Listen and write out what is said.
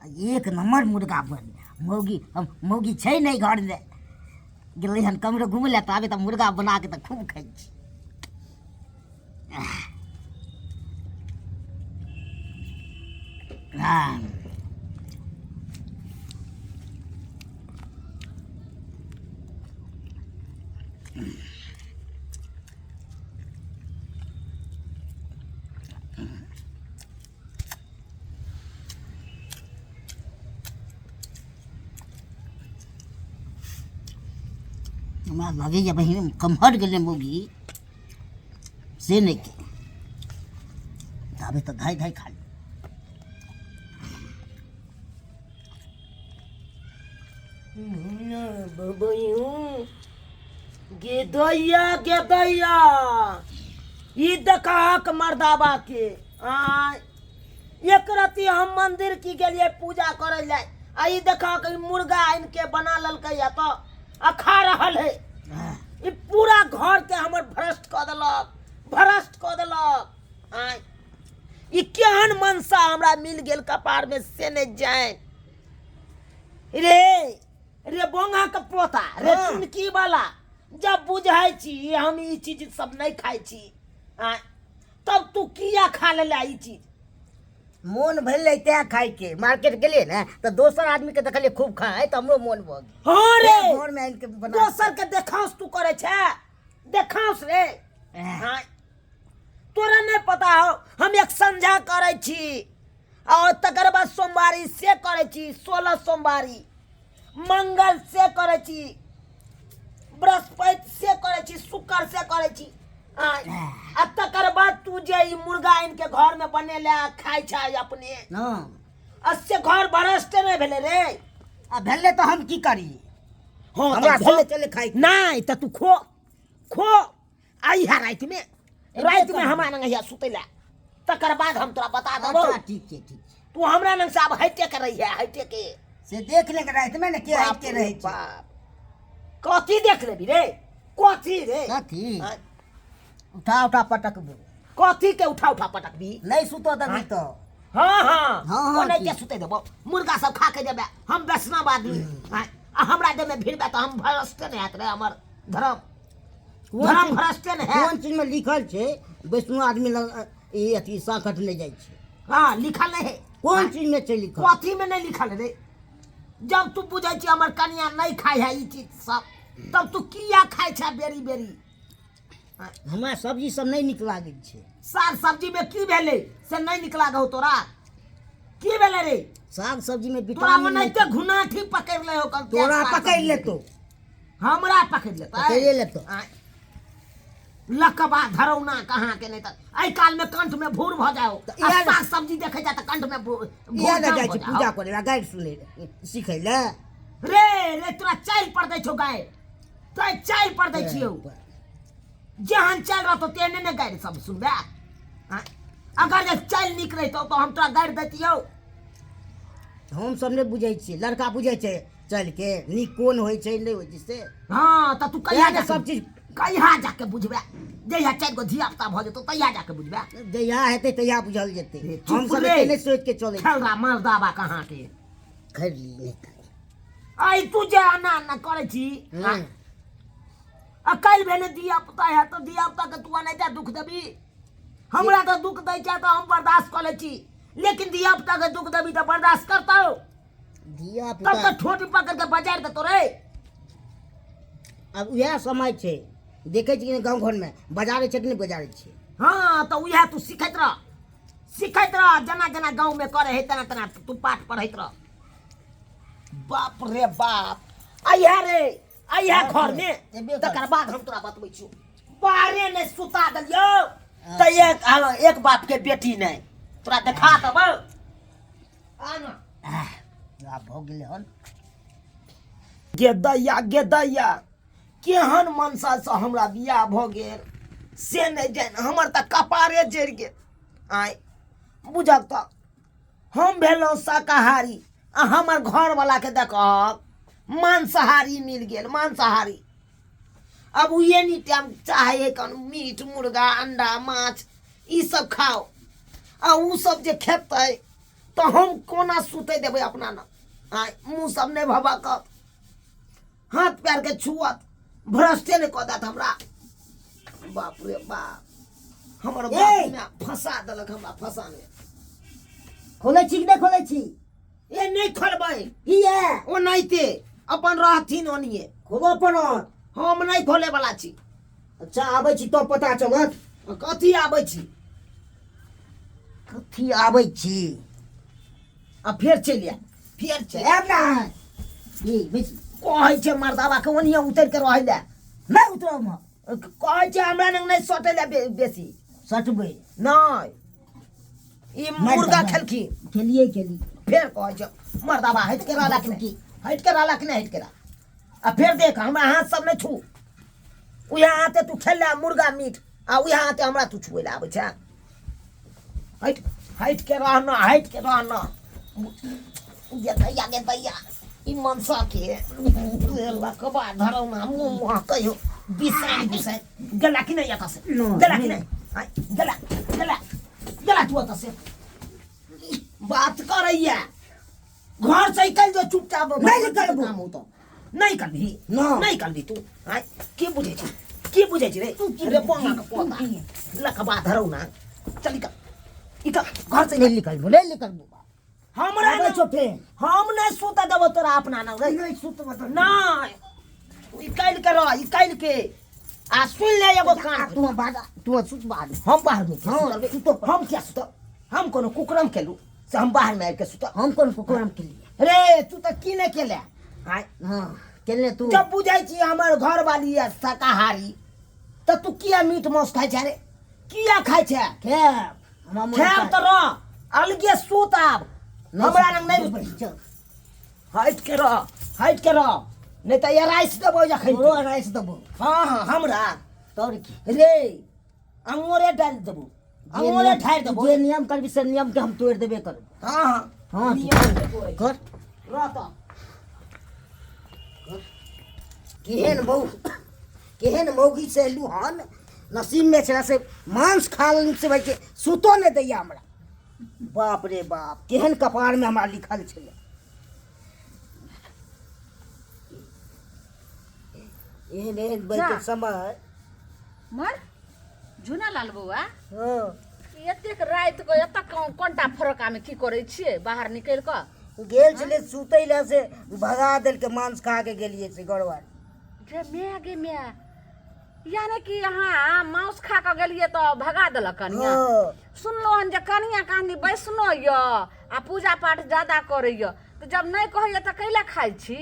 एक नम्बर मुर्गा बन मौगी हम मौगी छै नहि घरमे गेलै हन कमरो घुमै लए तऽ आबे तऽ मुर्गा बना के तऽ खूब खाइ छी। हाँ, हमरा लगैए बहिन कम्हर गेलै मौगी से नहि के ताबे तऽ धाइ धाइ खा ली। गे दैया, गे दैया, ई देखहक मर्दाबा के। आय एक रति हम मंदिर की गेलियै पूजा करे ले, आ ई देखहक ई मुर्गा आनि के बना लेलकै या तऽ आ खा रहल है। ई पूरा घर के हमर भ्रष्ट कऽ देलक, भ्रष्ट कऽ देलक। आय ई केहन मनसा हमरा मिल गेल कपार में से नहि जानि। रे रे बोंगा के पोता रे। हाँ। चुनकी वाला, जब बुझै छी हम ई चीज सब नहि खाइ छी, आँय, तब तू किया खा लेला ई चीज? मोन भेलै तैं खाइके। मार्केट गेलियै ने तऽ दोसर आदमीके देखलियै खूब खाइ, तऽ हमरो मोन भऽ गेल। हाँ रे, घरमे आनि के बना। दोसर के देखाउस तू करै छै, देखाउस रे। आँय, तोरा नहि पता हो, हम एक संझा करै छी और तकर बाद सोमवारी से करै छी, 16 सोमवारी, मंगल से करै छी, बृहस्पति से करै छी, शुक्र से करै छी। आँय, आ तकर बाद तू जे ई मुर्गा आनि के घर में बनेले आ खाइ छै अपने। हँ। आ से घर भ्रष्टे नहि भेलै रे? आ भेलै तऽ हम की करी? हँ, हमरा तऽ भेलै। चले खाइ। नहि तऽ तू खो खो, आइहा रातिमे, रातिमे हमरा लग अहिया सुतै लए, तकर बाद हम तोरा बता देबौ। अच्छा, ठीक छै, ठीक छै। तू हमरा लग से आब हइटे के रहिहे, हइटे के। से देख ले रातिमे ने के हटि के रहै छै। बाप, कथी देख लेबी रे? कथी रे? कथी? आँय? उठा उठा पटकबो। कथी के उठा उठा पटकबी? नहि सुतऽ देबी तऽ। हाँ हाँ। हाँ, हाँ, ओ नहि के ठीक। सुतै देबो, मुर्गा सब खा के जेबे। हम वैष्णव आदमी, आँय, आ हमरा देह में भिड़बे तऽ हम भ्रष्टे नहि हैत रे, हमर धर्म कोन धर्म चीज- भ्रष्टे नहि हैत। कोन चीज में लिखल छै वैष्णो आदमी लग ई अथी साकट नहि जाइ छै? हाँ, लिखल नहीं है। कोन चीज में छै लिखल? कथी में नहीं लिखल है रे? जब तू बुझै छी हमर कनिया नहीं खाइ है ई चीज सब, तब तू किया खाइ छै बेरी बेरी? हमरा सब्जी सब नहि नीक लागै छै। साग सब्जी में की भेलै से नहि नीक लागौ तोरा? की भेलै रे? साग सब्जी में तोरा विटामिन मने नहि। ते घुनाठी पकड़ि ले हो कल। तोरा पकड़ि लेतौ। हमरा पकड़ि लेतै? पकड़िए लेतौ। आँय। लकबा धरौना कहाँ के, नहि तऽ एहि काल में कंठ में भूर भऽ जाओ। तऽ आ इएह ने- साग सब्जी देखै जा तऽ कंठ में भूर इएह ने जाम जाइ भऽ छै जाओ। पूजा करै लए, गारि सुनै लए, सिखै लए। रे रे, तोरा चालि पर दै छौ गारि, तोरा चालि पर दै छियौ। जेहन चालि रहतौ तेहने ने गारि सब सुनबे। आँय? अगर जे चालि नीक रहितौ तऽ हम तोरा गारि दैतियौ? हम सब नहि बुझै छियै, लड़का बुझै छै चलि के नीक कोन होइ छै, नहि होइ छै से। हँ, तऽ तू कहिया इएह ने जाके सब चीज। कहिया जाके बुझबे? जहिया चारि गो धिया पुता भऽ जेतौ तहिया जाके बुझबे। जहिया हेतै तहिया बुझल जेतै। हे, चुप हम सब रे। एते नहि सोचि के चलै। खेलरा मर्दाबा कहाँ के खैर ली नहि तऽ। आइ तू जे एना एना करै छी। हँ। आ काल्हि भेने धिया पुता हैत तऽ धिया पुता के तू एनाहिते दुख देबी? हमरा तऽ दुख दै छै तऽ हम बर्दाश्त कऽ लै छी, लेकिन धिया पुता के दुख देबी तऽ बर्दाश्त करतौ? धिया तब पुता तऽ ठोटी पकड़ के बजार देतौ रे। आब उएह समय छै, देखै छी कि नहि गाँव घरमे बजारै छै कि नहि बजारै छै? हाँ, तऽ उएह तू सिखैत रह, सिखैत रह। जेना जेना गाँवमे करै है तेना तेना तू पाठ पढ़ैत रह। बाप रे बाप, अइहा रे, अइहा बाप घर रे, में एबे कर। तकर बाद हम तोरा बतबै छियौ। बाहरे नहि सुता देलियौ तऽ एक, हाँ, एक बाप के बेटी नहि तोरा देखा देबौ, आ ना। आह, आब भऽ गेलै हन। गे दैया, गे दैया, केहन मनसासँ हमरा बियाह भऽ गेल से नहि जानि, हमर तऽ कपारे जरि गेल। आँय, बुझक तऽ हम भेलहुँ शाकाहारी आ हमर घरवलाके देखहक मांसाहारी मिल गेल, मांसाहारी। अब ओ एनी टाइम चाहे है कन मीट मुर्गा अंडा माछ ई सब खाओ, आ ओ सब जे खेतै तऽ हम कोना सुतै देबै अपना न आँय मुँह सब नहि भभकत हाथ पैरके छुअत भ्रष्टे नहि कऽ देत हमरा बाप रे बाप हमर बाप माय फंसा देलक हमरा फंसामे खोलै छी कि नहि खोलै छी ए नहि खोलबै किया ओनाहिते अपन रहथिन ओनिये खोलऽ पड़त हम नहि खोले वाला छी अच्छा आबै छी तब पता चलत कथी आबै छी कथी आबै छी आ फेर चलि आयल फेर चलि आयब ना ई बेसी कहै छै मर्दाबा के ओनिये उतरि के रहै लए नहि उतरब हम कहै छै हमरा लग नहि सटै लए बेसी सटबै नहि ई मुर्गा खेलखिन खेलिए खेली फेर कहै छै मर्दाबा हटि के रहला कि नहि हटि के रहला कि नहि हटि के रह आ फेर देख हमरा हाथ सब नहि छू उएह हाथे तू खेल ले मुर्गा मीट आ उएह हाथे हमरा तू छुए लए आबै छै हटि हटि के रहना हटि के रहना गे दैया गे दैया ई मनसा के लकबा धरौना मुँह मुँह कहियो बिसारि बिसारि गेला कि नहि एतऽ से गेला कि नहि आँय, गेला गेला गेला तू एतऽ से बात करैया घर से निकल जो चुपचाप नहीं निकलबो। काम होतो नहीं करबी ना। नहीं करबी तू आय की बुझे छी की बुझे छी रे रे पोंगा के पोता लखबा धरौ ना चल निकल निकल घर से नहीं निकलबो नहीं निकलबो हमरा आबै ना छौ फेर हम नहीं सुत देबो तोरा अपना ना रे नहीं सुतबो तऽ नहीं निकालि के रह निकालि के आ सुन ले एगो कान तू बाहर तू सुत बाहर हम बाहर में हाँ, सुतबै सुतो पर। हम क्या सुतब हम कोनो कुकरम केलू से हम बाहर में आबि के सुतब हम कोन कुकरम केलिए रे तू तऽ की नहि केले आँय हाँ केने तू जब बुझै छी हमर घरवाली यऽ शाकाहारी तऽ तू किया मीट मांस खाइ छै रे किया खाइ छै खेब हमरा मोन खायब तऽ रह अलगे सुत आब हमरा लग नहि चल हटि के रह हटि के रह नहि तऽ एराइस देबौ जखन तोरो अराइस देबो हँ हँ हमरा तोर की रे अंगोरे डालि देबौ अंगोरे ठारि देबौ जे नियम करबी से नियम के हम तोड़ि देबे करब हँ हँ हँ नियम के तोड़ै कर रह तऽ केहन मऊ केहन मौगी से एलू हन नसीब में छला से मांस खा लेलू से भाई के सुतो नहि दैया हमरा बाप रे बाप केहन कपार में हमरा लिखल छलै एहन एहन बैठ जा। समय मर झुना लाल बौआ हँ एतेक राति कऽ एतऽ कोनटा फरकामे की करै छियै बाहर निकलि कऽ गेल छलै सुतै लए से भगा देलकै मांस खा के गेलियै से घरवाली गे माय गे माय यानी कि अहाँ मांस खा कऽ गेलियै तऽ भगा देलक कनिया हँ सुनलहुँ हन जे कनिया कहानी वैष्णो यऽ आ पूजा पाठ ज्यादा करैए तऽ जब नहि कहैए तऽ कैला खाइ छी